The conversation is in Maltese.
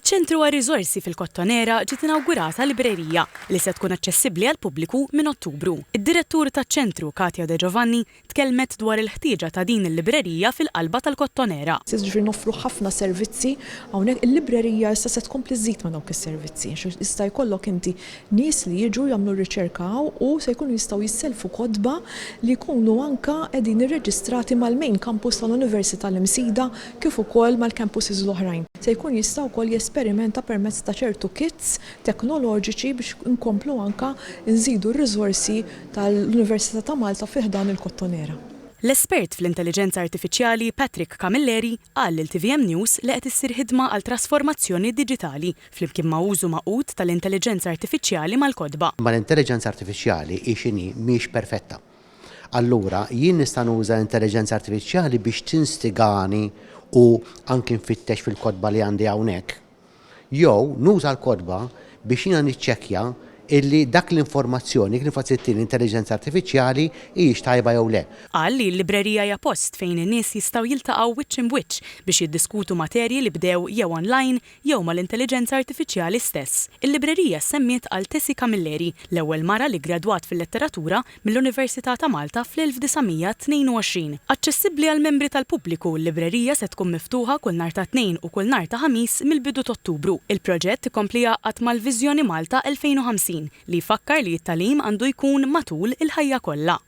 Fiċ-Ċentru għar-Riżorsi fil-Kottonera ġiet inawgurata librerija li se tkun aċċessibbli għall-pubbliku minn Ottubru. Id-Direttur taċ-Ċentru, Katia De Giovanni, tkellmet dwar il-ħtieġa ta' din il-librerija fil-qalba tal-Kottonera. Jiġifieri noffru ħafna servizzi hawnhekk. Il-librerija issa se tkompli żżid ma' dawk is-servizzi għax jista' jkollok inti nies li jiġu jagħmlu r-riċerka hawn u se jkunu jistgħu jissellfu kotba li jkunu anke qegħdin irreġistrati mal-main campus tal-Università l-Imsida kif ukoll mal-campuses l-oħrajn. Se jkun jista' wkoll jesperimenta permezz ta' ċertu kits teknoloġiċi biex inkomplu anke nżidu r-riżorsi tal-Università ta' Malta fi ħdan il-Kottonera. L-espert fl-intelliġenza artifiċjali Patrick Camilleri qal lil tvm News li qed issir ħidma għal trasformazzjoni diġitali flimkien ma' użu magħqud tal-intelliġenza artifiċjali mal-kotba. Imma l-intelliġenza artifiċjali hi x'inhi mhix perfetta. Allura, jien nista' nuża l-intelliġenza artifiċjali biex tinstigani u anki nfittex fil-kotba li għandi hawnhekk. Jew nuża l-kotba biex jiena niċċekkja illi dak l-informazzjoni, dik l-informazzjoni li ttini l-intelliġenza artifiċjali hijiex tajba jew le. Qal li l-librerija hija post fejn in-nies jistgħu jiltaqgħu wiċċ imb'wiċċ biex jiddiskutu materji li bdew jew online jew mal-intelliġenza artifiċjali stess. Il-librerija ssemmiet għal Tessie Camilleri, l-ewwel mara li ggradwat fil-letteratura mill-Università ta' Malta fl-1922. Aċċessibbli għall-membri tal-pubbliku, l-librerija se tkun miftuħa kull nhar ta' Tnejn u kull nhar ta' Ħamis mill-bidu t'Ottubru. Il-proġett ikompli jgħaqqad mal-Viżjoni Malta 2050, li jfakkar li t-tagħlim għandu jkun matul il-ħajja kollha.